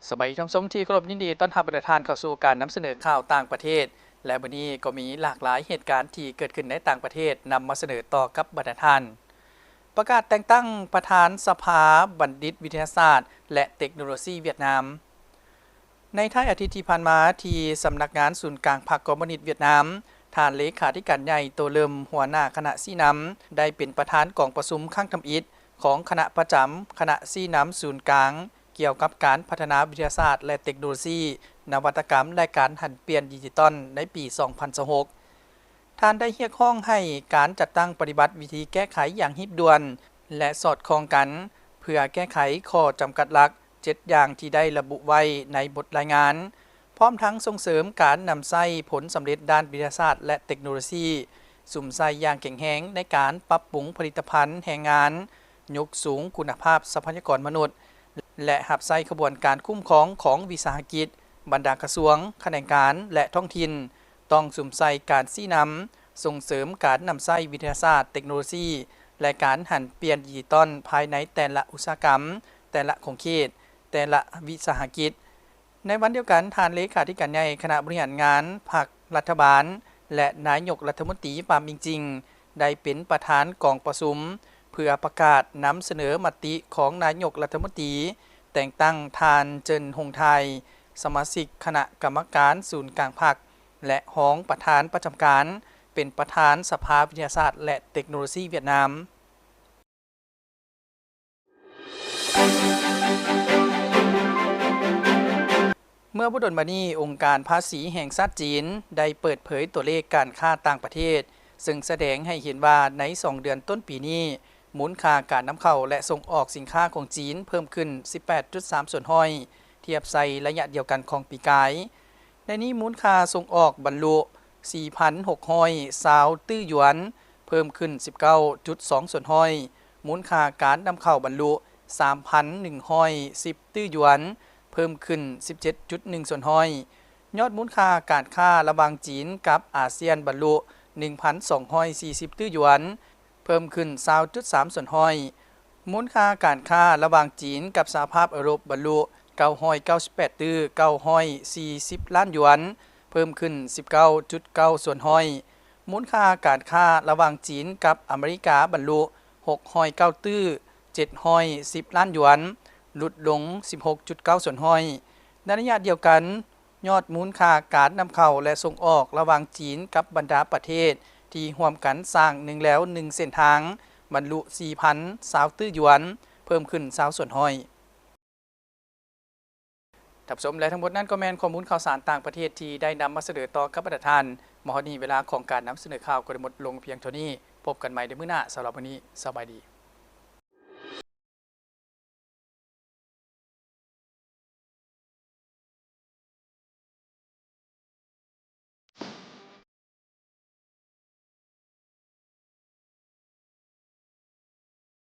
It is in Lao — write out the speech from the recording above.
ສະບາຍດີທ່ານຜູ້ຊົມທີ່ເຄົາລົບ, ຍິນດີຕ້ອນຮັບບັນດາທ່ານເຂົ້າສູ່ການນຳສະເໜີຂ່າວຕ່າງປະເທດ ແລະ ມື້ນີ້ກໍມີຫຼາກຫຼາຍເຫດການທີ່ເກີດຂຶ້ນໃນຕ່າງປະເທດນຳມາສະເໜີຕໍ່ກັບບັນດາທ່ານ. ປະກາດແຕ່ງຕັ້ງປະທານສະພາບັນດິດວິທະຍາສາດ ແລະ ເຕັກໂນໂລຊີຫວຽດນາມ. ໃນທ້າຍອາທິດທີ່ຜ່ານມາ, ທີ່ສຳນັກງານສູນກາງພັກຄອມມູນິດຫວຽດນາມ, ທ່ານເລຂາທິການໃຫຍ່ ໂຕເລິມ ຫົວໜ້າຄະນະຊີ້ນຳ ໄດ້ເປັນປະທານກອງປະຊຸມຄັ້ງທຳອິດຂອງຄະນະປະຈຳຄະນະຊີ້ນຳສູນກາງ ກ່ຽວກັບການພັດທະນາວິທະຍາສາດ ແລະ ເຕັກໂນໂລຊີ, ນະວັດຕະກຳ ແລະ ການຫັນປ່ຽນດິຈິຕອນໃນປີສອງພັນຊາວຫົກ. ທ່ານໄດ້ຮຽກຮ້ອງໃຫ້ການຈັດຕັ້ງປະຕິບັດວິທີແກ້ໄຂຢ່າງຮີບດ່ວນ ແລະ ສອດຄ່ອງກັນ ເພື່ອແກ້ໄຂຂໍ້ຈຳກັດຫຼັກເຈັດຢ່າງທີ່ໄດ້ລະບຸໄວ້ໃນບົດລາຍງານ, ພ້ອມທັງສົ່ງເສີມການນຳໃຊ້ຜົນສຳເລັດດ້ານວິທະຍາສາດ ແລະ ເຕັກໂນໂລຊີ, ສຸມໃສ່ຢ່າງແຂງແຮງໃນການປັບປຸງຜະລິດຕະພັນແຮງງານ, ຍົກສູງຄຸນນະພາບຊັບພະຍາກອນມະນຸດ ແລະ ຮັບໃຊ້ຂະບວນການຄຸ້ມຄອງຂອງວິສາຫະກິດ, ບັນດາກະຊວງ, ຂະແໜງການ ແລະ ທ້ອງຖິ່ນ ຕ້ອງສຸມໃສ່ການຊີ້ນຳ, ສົ່ງເສີມການນຳໃຊ້ວິທະຍາສາດ, ເຕັກໂນໂລຊີ ແລະ ການຫັນປ່ຽນດິຈິຕອນພາຍໃນແຕ່ລະອຸດສາຫະກຳ, ແຕ່ລະຂົງເຂດ, ແຕ່ລະວິສາຫະກິດ. ໃນວັນດຽວກັນ, ທ່ານເລຂາທິການໃຫຍ່ຄະນະບໍລິຫານງານພັກ, ລັດຖະບານ ແລະ ນາຍົກລັດຖະມົນຕີ ປາມ ອິງຈິງ ໄດ້ເປັນປະທານກອງປະຊຸມ ເພື່ອປະກາດນຳສະເໜີມະຕິຂອງນາຍົກລັດຖະມົນຕີ ແຕ່ງຕັ້ງທ່ານ ເຈິນ ຫົງທາຍ ສະມາຊິກຄະນະກຳມະການສູນກາງພັກ ແລະ ຮອງປະທານປະຈຳການ ເປັນປະທານສະພາວິທະຍາສາດ ແລະ ເຕັກໂນໂລຊີຫວຽດນາມ. ເມື່ອບໍ່ດົນມານີ້, ອົງການພາສີແຫ່ງຊາດຈີນ ໄດ້ເປີດເຜີຍຕົວເລກການຄ້າຕ່າງປະເທດ, ເຊິ່ງສະແດງໃຫ້ເຫັນວ່າໃນສອງເດືອນຕົ້ນປີນີ້, ມູນຄ່າການນຳເຂົ້າ ແລະ ສົ່ງອອກສິນຄ້າຂອງຈີນເພີ່ມຂຶ້ນສິບແປດຈຸດສາມສ່ວນຮ້ອຍ ທຽບໃສ່ໄລຍະດຽວກັນຂອງປີກາຍ. ໃນນີ້, ມູນຄ່າສົ່ງອອກບັນລຸສີ່ພັນຫົກຮ້ອຍຊາວຕື້ຢວນ, ເພີ່ມຂຶ້ນສິບເກົ້າຈຸດສອງສ່ວນຮ້ອຍ, ມູນຄ່າການນຳເຂົ້າບັນລຸສາມພັນໜຶ່ງຮ້ອຍສິບຕື້ຢວນ, ເພີ່ມຂຶ້ນສິບເຈັດຈຸດໜຶ່ງສ່ວນຮ້ອຍ. ຍອດມູນຄ່າການຄ້າລະຫວ່າງຈີນກັບອາຊຽນບັນລຸໜຶ່ງພັນສອງຮ້ອຍສີ່ສິບຕື້ຢວນ, ເພີ່ມຂຶ້ນຊາວຈຸດສາມສ່ວນຮ້ອຍ. ມູນຄ່າການຄ້າລະຫວ່າງຈີນກັບສະຫະພາບເອີຣົບບັນລຸເກົ້າຮ້ອຍເກົ້າສິບແປດຕື້ເກົ້າຮ້ອຍສີ່ສິບລ້ານຢວນ, ເພີ່ມຂຶ້ນສິບເກົ້າຈຸດເກົ້າສ່ວນຮ້ອຍ. ມູນຄ່າການຄ້າລະຫວ່າງຈີນກັບອາເມລິກາບັນລຸຫົກຮ້ອຍເກົ້າຕື້ເຈັດຮ້ອຍສິບລ້ານຢວນ, ຫຼຸດລົງສິບຫົກຈຸດເກົ້າສ່ວນຮ້ອຍ. ໃນໄລຍະດຽວກັນ, ຍອດມູນຄ່າການນຳເຂົ້າ ແລະ ສົ່ງອອກລະຫວ່າງຈີນກັບບັນດາປະເທດທີ່ຮ່ວມກັນສ້າງໜຶ່ງແລວໜຶ່ງເສັ້ນທາງ ບັນລຸສີ່ພັນຊາວຕື້ຢວນ, ເພີ່ມຂຶ້ນຊາວສ່ວນຮ້ອຍ. ທ່ານຜູ້ຊົມ ແລະ ທັງໝົດນັ້ນກໍແມ່ນຂໍ້ມູນຂ່າວສານຕ່າງປະເທດທີ່ໄດ້ນຳມາສະເໜີຕໍ່ກັບບັນດາທ່ານ. ມາຮອດນີ້ ເວລາຂອງການນຳສະເໜີຂ່າວກໍໄດ້ໝົດລົງພຽງເທົ່ານີ້. ພົບກັນໃໝ່ໃນມື້ໜ້າ. ສຳລັບມື້ນີ້, ສະບາຍດີ.